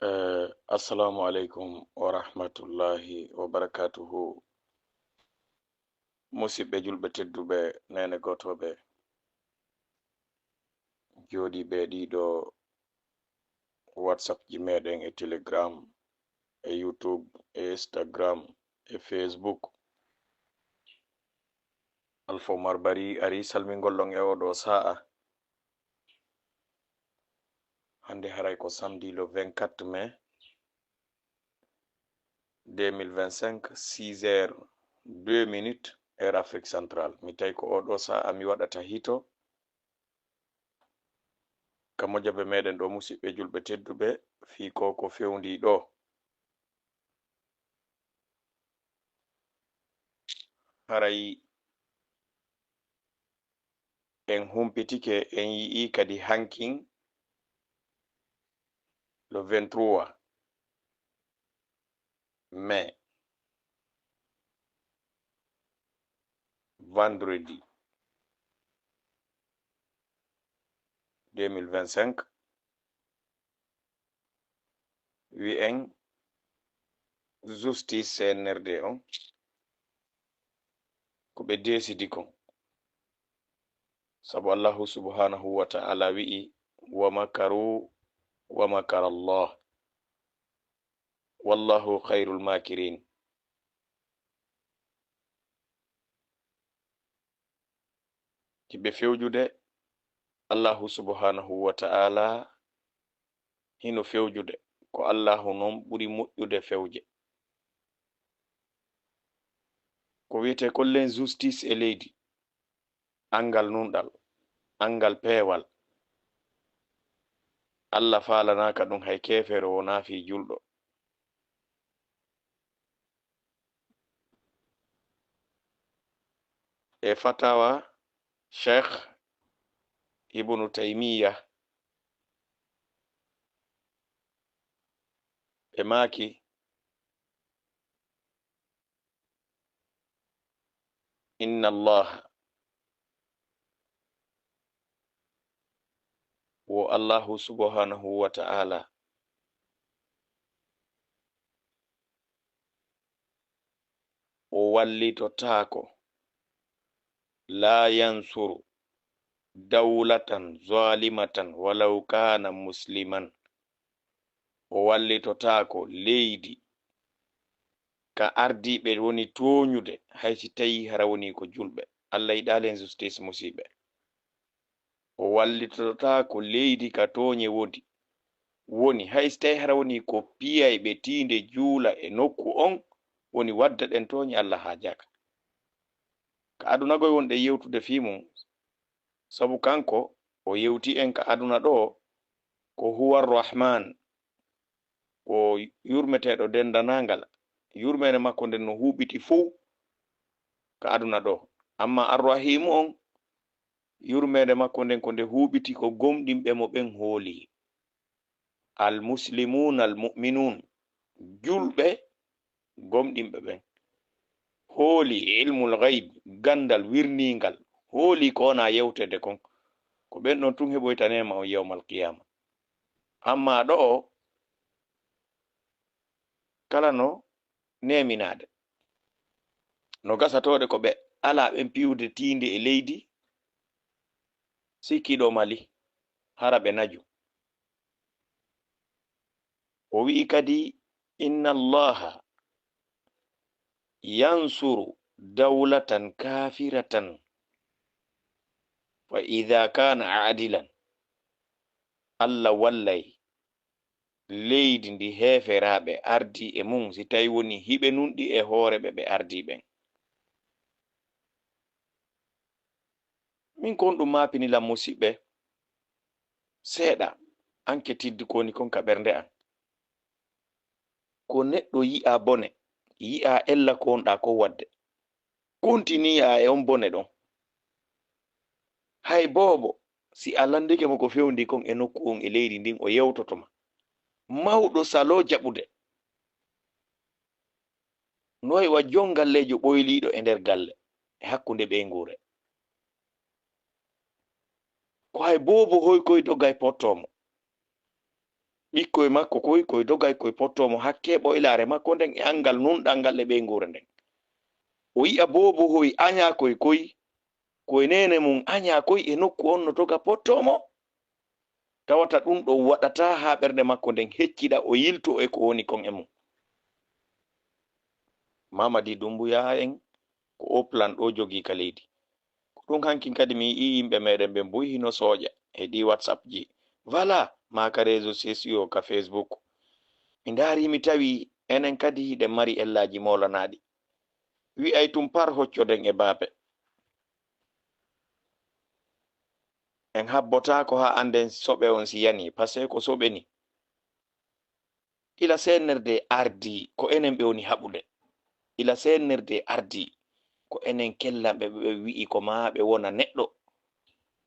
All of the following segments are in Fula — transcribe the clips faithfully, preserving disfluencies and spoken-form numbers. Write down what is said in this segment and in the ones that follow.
Eh, assalamu aleykum wa rahmatullahi wa barakatuhu. Musidɓe julɓe tedduɓe, neene gootooɓe, jooɗiiɓe ɗiɗo WhatsApp ji meɗen e Telegram e YouTube e Instagram e Facebook. Alfa Umar Bari ari salmingol ɗon e oɗo sa'a. Hannde haray ko samedi le vingt-quatre mai deux mille vingt-cinq, six heures deux minutes, heure Afrique centrale. Mi tawi ko oɗo sa'a mi waɗata hito ka mojabe meɗen ɗo, musidɓe julɓe tedduɓe, fii ko ko fewndi ɗo. Haray en humpitike, en yi'i kadi hankin le vingt-trois mai, vendredi deux mille vingt-cinq, wi'en justice C N R D on, ko ɓe desidi kon. Sabu Allahu subhanahu wa ta'ala wi'i, "Wa makaru wa makara Allah, wallahu khairul makirin." Hiɓe fewjude, Allahu subhanahu wa ta'ala hino fewjude, ko Allahu non ɓuri moƴƴude fewje. Ko wi'etee kon l'injustice e leydi, anngal nunɗal, anngal peewal, Allah faalanaaka ɗum hay keefeero wonaa fii julɗo. E fatawa Cheikh Ibnu Taymiya, ɓe maaki, "Inna Allah," wo Allahu subhanahu wa ta'ala, o wallitotaako, "La yansuru dawlatan zalimatan walaw kana musliman." O wallitotaako leydi ka ardiiɓe woni tooñude, hay si tawii hara woni ko julɓe. Allah yiɗaali injustice, musiiɓe. O wallitotaako leydi ka tooñe wodi, woni, hay si tawii hara woni ko piyayɓe tiinde juula e nokku on, woni wadda ɗen tooñe, Allah haajaaka. Ka aduna goy wonɗen yewtude fii mum, sabu kanko o yewti en ka aduna ɗo, ko huwa Rahman, ko yurmeteeɗo denndanangal, yurmeende makko nden no huuɓiti fow ka aduna ɗo. Amma Arrahimu on, yurmeende makko nden ko nde huuɓiti ko gomɗinɓe mo ɓen hooli. Al muslimun al mu'minun, julɓe gomɗinɓe ɓen. Hooli ilmul ghaib, gandal wirningal, hooli ko wona yewtede kon. Ko ɓen ɗon tun heɓoyta neema on yawmal qiyama. Amma ɗo, kala no neeminaade, no gasatooɗe ko ɓe alaa ɓen piyude tiinde e leydi, sikki ɗo Mali, hara ɓe naju. O wi'i kadi, "Inna Allaha yansuru dawlatan kafiratan fa idha kana adilan." Allah wallay leydi ndi heeferaaɓe ardii e mum, si tawi woni hiɓe nunɗi e hoore ɓe ɓe ardii ɓen. Min kon ɗum maapini lan musiɓɓe seeɗa, anketiddi ko woni kon ka ɓernde an. Ko neɗɗo yi'a bone, yi'a ella ko wonɗa ko wadde, kontiniya e on bone ɗon. Hay boobo, si a landike mo ko fewndi kon e nokku on e leydi ndin, o yewtoto ma. Mawɗo salo jaɓude. No wayi wa jon galleejo ɓoyliiɗo e nder galle, e hakkunde ɓeynguure. Ko hay boobo hoy koy dogay pottoomo. ɓikkoy makko koy, koy dogay, koy pottoo mo hakkee ɓoylaare makko nden e anngal nunɗal ngal e ɓeynguure nden. O yi'a boobo hoy añaa koy koy, koy neene mum añaa koy e nokku on no doga pottoo mo. Tawata ɗun ɗon waɗataa haa ɓernde makko nden heccida, o yiltoo e ko woni kon e mum. Mamadi Dumbuya en ko o plan ɗoo jogii ka leydi. Ko ɗun hankin kadi mi yi'ii yimɓe meɗen ɓen buy hino sooƴa e ɗii WhatsApp ji. Voilà, maa ka réseaux sociaux, ka Facebook. Mi ndaarii mi tawi enen kadi hiɗen mari ellaaji moolanaaɗi. Wi'ay tun par hoccoden e baape. En habbotaako haa annden soɓe on si yanii, parce que ko soɓe ni. Ila C N R D ardii, ko enen ɓe woni haɓude. Ila C N R D ardii, ko enen kellanɓe ɓe, ɓe wi'i ko maa ɓe wona neɗɗo.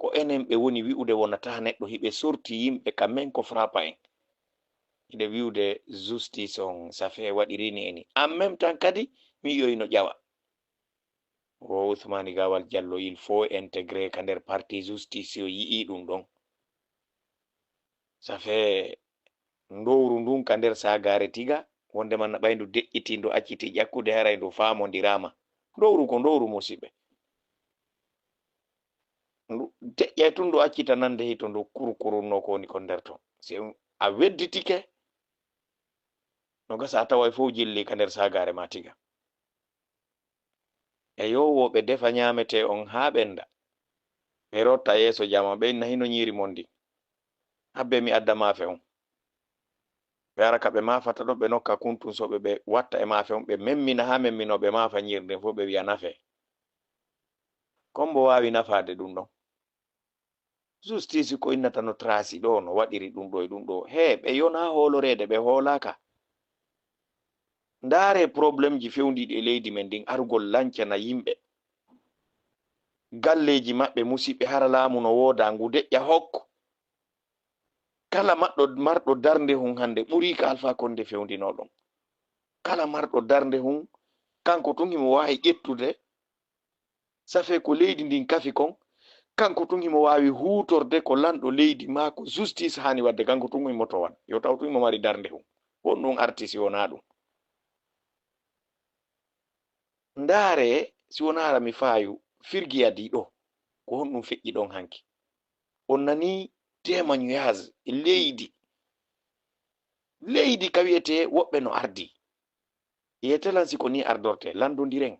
Ko enen ɓe woni wi'ude wonataa neɗɗo, hiɓe sorti yimɓe ka men ko frappa en. Hiɗe wi'ude justice on, ça fait waɗirini e ni. En même temps kadi, mi yi'oy no ƴawa. Wo Ousmane Gawal Diallo, il faut intégrer ka nder parti justice, si o yi'ii ɗun ɗon. Ça fait ndowru ndun ka nder saagaare tiga, wonde man na ɓay ndu deƴƴitii, ndu accitii ƴakkude, haray ndu faamondiraama. Ndowru ko ndowru, musiɓɓe. Ndu deƴƴay tun, ndu accita nande hito ndu kurukurunno ko woni kon nder ton. Si a wedditike, no gasa a taway fow jilli ka nder saagaare ma tiga. E yo wo ɓe defa ñaametee on haa ɓennda. Ɓe rotta yeeso jamaa, ɓe inna hino ñiiri mon ndin. Habbe mi adda maafe on. Ɓe ara ka ɓe maafata ɗo, ɓe nokka kuntun soɓe, ɓe watta e maafe on, ɓe memmina haa memminoo, ɓe maafa ñiiri ndin fow, ɓe wi'a nafee. Ko hombo waawi nafaade ɗun ɗon? Justice ko innata no trasi ɗo, no waɗiri ɗun ɗo e ɗun ɗo. He, ɓe yonaa hooloreede, ɓe hoolaaka. Ndaaree problemji fewndiiɗi e leydi men ndin, arugol lancana yimɓe. Galleeji maɓɓe, musiɓɓe, hara laamu no woodaa, ngu deƴƴa hok. Kala maɗɗo, marɗo darnde hun hannde ɓurii ka Alfaa Konde fewndinoo ɗon. Kala marɗo darnde hun, kanko tun himo waawi ƴettude, ça fait ko leydi ndin kafi kon, kanko tun himo waawi huutorde ko lanɗo leydi maa ko justice haani waɗde, kanko tun himo to waɗ. Yo taw tun himo mari darnde hun. Honɗun arti si wonaa ɗun? Ndaaree, si wonaa hara mi faayu, Firgiya di ɗo, ko honɗun feƴƴi ɗon hanki? On nanii témoignage e leydi. Leydi ka wi'etee woɓɓe no ardii. Yetelan si ko nii ardortee, lanndondiren.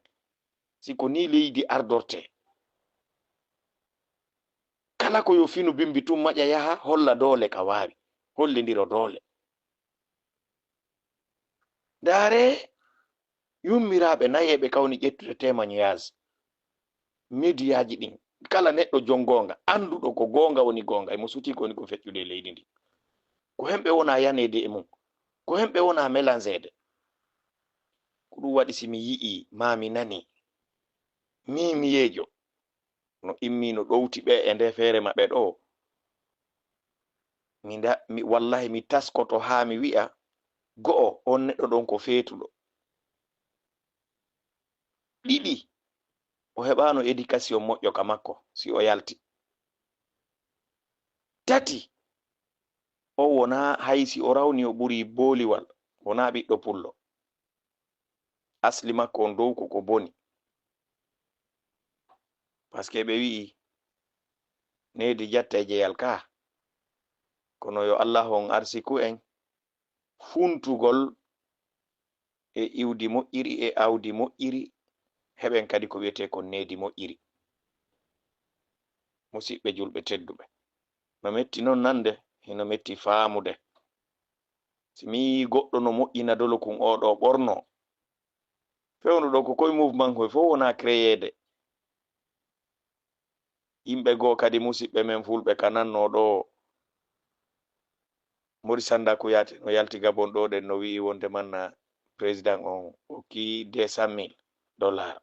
Si ko nii leydi ardortee. Kala ko yo finu bimbi tun maƴa yaha, holla doole ka waawi. Hollindiro doole. Ndaaree, yummiraaɓe nayeeɓe ka woni ƴettude témoignage. Mediyaaji ɗin, kala neɗɗo jon goonga, annduɗo ko goonga woni goonga, himo sutii ko woni ko feƴƴude e leydi ndin. Ko hemɓe wonaa yaneede e mum, ko hemɓe wonaa melanseede. Ko ɗun waɗi si mi yi'ii, maa mi nanii, miimiyeejo no immii no ɗowti ɓe e ndee feere maɓɓe ɗoo, mi nda-, mi, wallahi mi taskoto haa mi wi'a, go'o, on neɗɗo ɗon ko feetuɗo. Ɗiɗi, o heɓaano éducation moƴƴo ka makko si o yalti. Tati, o wonaa, hay si o rawni o ɓurii booliwal, wonaa ɓiɗɗo pullo. Asli makko on dow ko ko boni. Parce que ɓe wi'i, needi jatta e jeyal kaa. Kono yo Allahu on arsiku en funtugol e iwdi moƴƴiri e awdi moƴƴiri, heɓen kadi ko wi'etee kon needi moƴƴiri. Musiɓɓe julɓe tedduɓe, no metti non nande, hino metti faamude. Si mi yii goɗɗo no moƴƴina dolo kun oo ɗoo ɓorno, fewndo ɗoo ko koye mouvement, koye fof wonaa créeede. Yimɓe goo kadi, musiɓɓe men fulɓe ka nannoo ɗoo, Mori Sanda Kuyate no yalti Gabon ɗoo, ɗen no wi'i wonde manna président on okki deux cent mille dollars.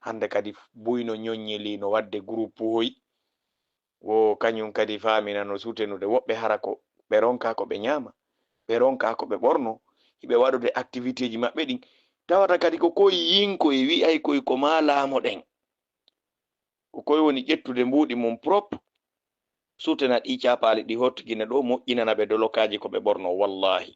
Hannde kadi buy no ñoññilii no waɗde groupe hoy. Wo kañum kadi faamina no sutenude. Woɓɓe hara ko ɓe ronkaa ko ɓe ñaama, ɓe ronkaa ko ɓe ɓorno, hiɓe waɗude activité ji maɓɓe ɗin. Tawata kadi ko koye yinko e wi'ay koye ko maa laamo ɗen. Ko koye woni ƴettude mbuuɗi mum propre, Suutena ɗii caapaali ɗi hottu Gine ɗoo, moƴƴinana ɓe dolokaaji ko ɓe ɓornoo. Wallaahi,